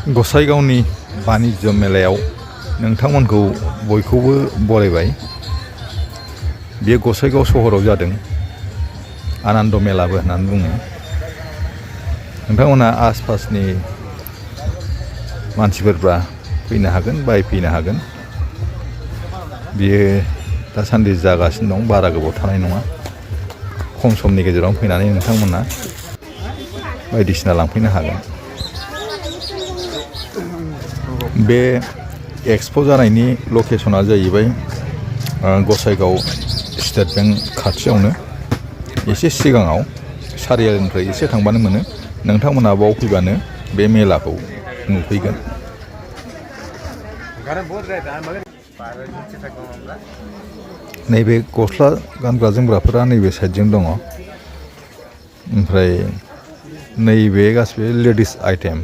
गसाइगावनि बानिज्य मेलायाव नोंथांमोनखौ बयखौबो बरायबाय। बे गसाइगाव सहराव जादों आनन्द मेलाबो होननानै बुङो। नोंथांमोना आसपासनि मानसिफोरब्ला फैनो हागोन, बायफैनो हागोन। बियो दासान्दि जागासिनो दं, बारा गोबाव थानाय नङा। खम समनि गेजेरावनो फैनानै नोंथांमोना बायदिसिना लांफैनो हागोन। बे एक्सप' जानायनि लकेसना जाहैबाय गसाइगाव स्टेट बेंक खाथियावनो, एसे सिगाङाव सारियालिनिफ्राय एसे थांबानो मोनो। नोंथांमोना बाव फैबानो बे मेलाखौ नुफैगोन। नैबे गस्ला गानग्रा जोमग्राफोरा नैबे साइडजों दङ। ओमफ्राय नैबे गासिबो लेडिस आइटेम,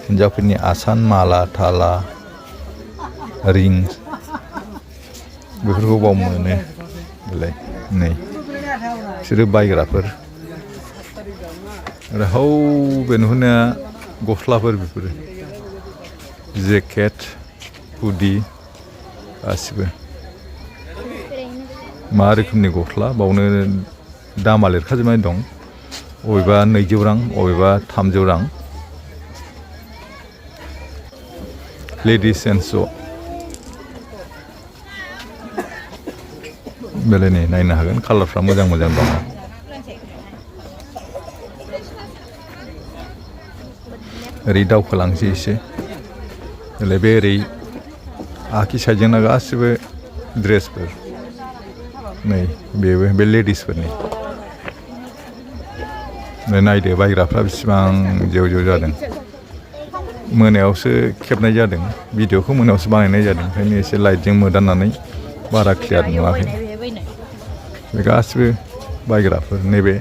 हिन्जावफोरनि आसान, माला, थाला, रिं बेफोरखौ बाव मोनो। बेलाय नै बिसोरो बायग्राफोर। आरो हौ बे नुहुरनाया गस्लाफोर, बेफोरो जेकेट, हुडि गासिबो मा रोखोमनि गस्ला बावनो दामा लिरखाजोबनाय दं। अबेबा 200 रां, अबेबा 300 रां। लेडिस एन्ड श' बेलाय नै नायनो हागोन, कालारफ्रा मोजां मोजां दङ। ओरै दावखोलांसै एसे। बेलाय बे ओरै आखि साइडजोंना गासिबो ड्रेसफोर। नै बेबो बे लेडिसफोरनि। नायदो बायग्राफ्रा बेसिबां जेव जेव जादों। मोनायावसो खेबनाय जादों, भिडिअखौ मोनायावसो बानायनाय जादों, ओंखायनो एसे लाइटजों मोदाननानै बारा क्लियार नुवाखै। बे गासिबो बायग्राफोर। नैबे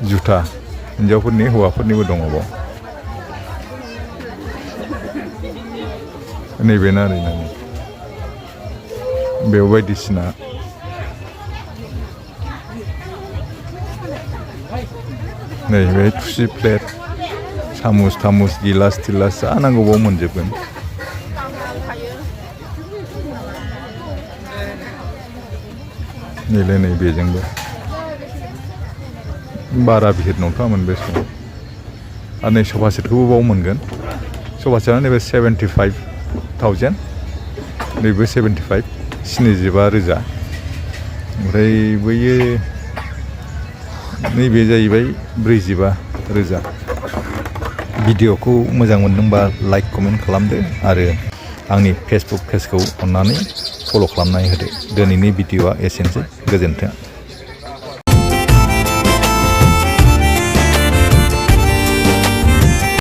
जुथा, हिन्जावफोरनि हौवाफोरनिबो दङ बाव। नैबेना ओरैनो बेयाव बायदिसिना नैबे थुसि प्लेट, सामुस थामुस, गिलास थिलास जा नांगौ बाव मोनजोबगोन। नैलाय नै बेजोंबो बारा भिर नंथ'आमोन बे समाव। आरो नै सफा सेटखौबो बाव मोनगोन। सफा सेटआ नैबे 75,000, नैबे 75, 75,000। ओमफ्राय बैयो नैबे जाहैबाय 45,000। भिडिअखौ मोजां मोनदोंबा लाइक कमेन्ट खालामदो आरो आंनि फेसबुक पेजखौ अन्नानै फल' खालामनानै होदो। दिनैनि भिडिअआ एसेनोसै, गोजोन्थों।